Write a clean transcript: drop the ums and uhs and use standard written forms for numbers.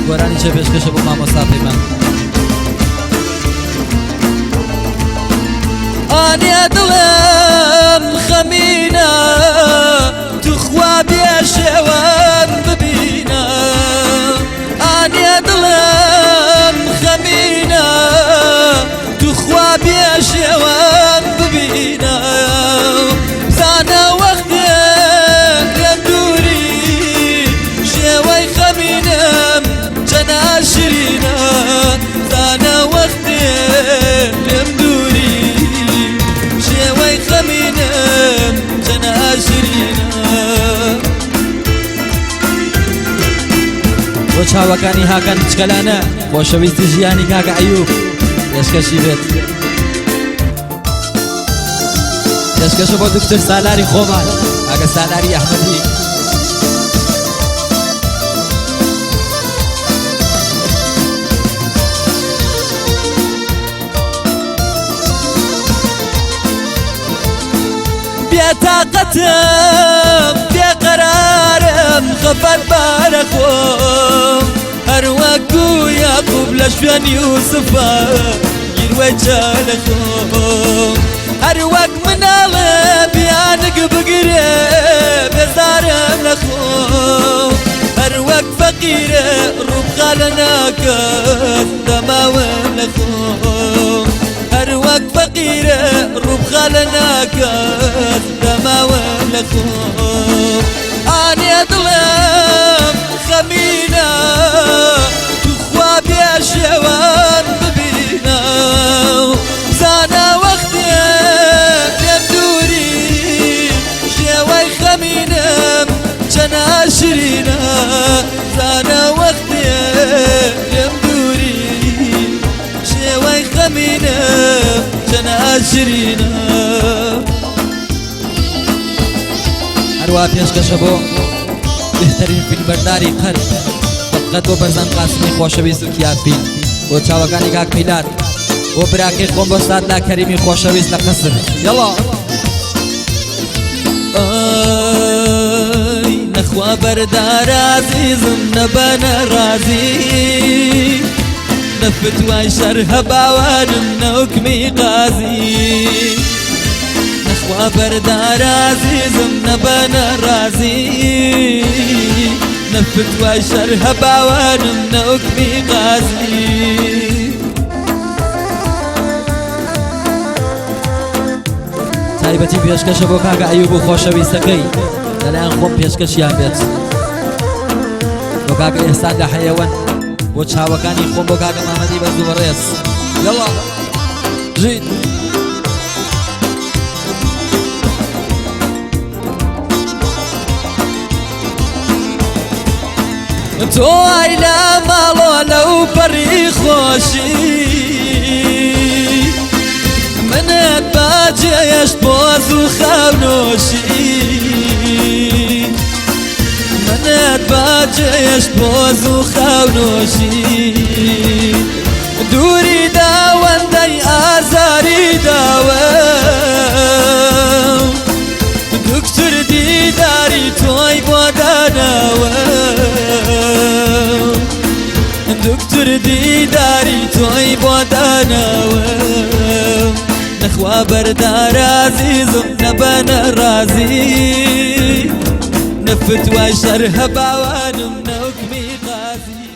گۆرانی چێ پێشکەشە بۆ مامۆستا پەیمان. ئانێ دڵم خەمینە توخوا بێشێوەم ببینە ئانێ دڵم خەمینە توخوا بێشێوەم ببینە بزانە وەختێ لەم دووری شێوەی خەمینم چەناشرینە زانە وەختێ لێم دووری شێوەی خەمینم چەناشرینە. بۆ چاوەکانی هاکان بچکەلانە خۆشەویستی ژیانی کاکە ئەیوب پێشکەشی بێت. پێشکەشە بۆ دکتۆر سالاری خۆمان کاکە سالاری ئەحمەدی. بێتاقەتم بێقەرارم خەفەت بارە خۆم هەروەکو یاقوب لە شوێن یوسفە گیروەی چالە خۆم هەروەک مناڵێ بیانک بگرێ بێزارم لە خۆم هەروەک فەقیرێ ڕووبخا لە ناکەس دەماوم لە خۆم هەروەک فەقیرێ ڕووبخا لە ناکەس دەماوم لە خۆم ئانێ دڵم خەمینە توخوا بێشێوان ببینە زانە وەختێ لێم دووری شێوەی خەمینم چەناشرینە زانە وەختێ لێم دووری شێوەی خەمینم چەناشرینە. هەروە پێشکەشە بۆ بهترین فیلمبەرداری قەر دقت بۆ بەرزان قاسمی خۆشەویست و کیافی بۆ چاوەکانی کاک میلاد بۆ براکەی خۆم بۆ سادلا کەریمی خۆشەویست لە قەسر یەڵا. ئای نەخوا بەردار ئازیزم نەبەنە ڕازی نەفتوای شەر هەباوانم نەوکمی قازی نەخوا بەردار ئازیزم نەبەنە ڕازی نەفتوای شەر هەباوانم نەوکمی قازی. تایبەتی پێشکەشە بۆ کاکە ئەیوب و خۆشەویستەکەی لەلایەن خۆم پێشکەشیان بێت بۆ کاکە ئێستا لە حەیەوەن بۆ چاوەکانی خۆم بۆ کاکە مامەدی بەرز و بەڕێز یەڵا ژیت. تۆ ئای لە ماڵۆ لەو پەڕی خۆشی منت باجێشت بۆز و خەونۆشی منت باجێشت بۆز و خەونۆشی دووری داوەندەی ئازاری داوە دکتر دیداری تۆی بۆ داناوە دکتر دیداری تۆی بۆ داناوە نەخوا بەردار ئازیزم نەبەنە ڕازی نەفتوای شەر هەباوانم نەوکمی قازی.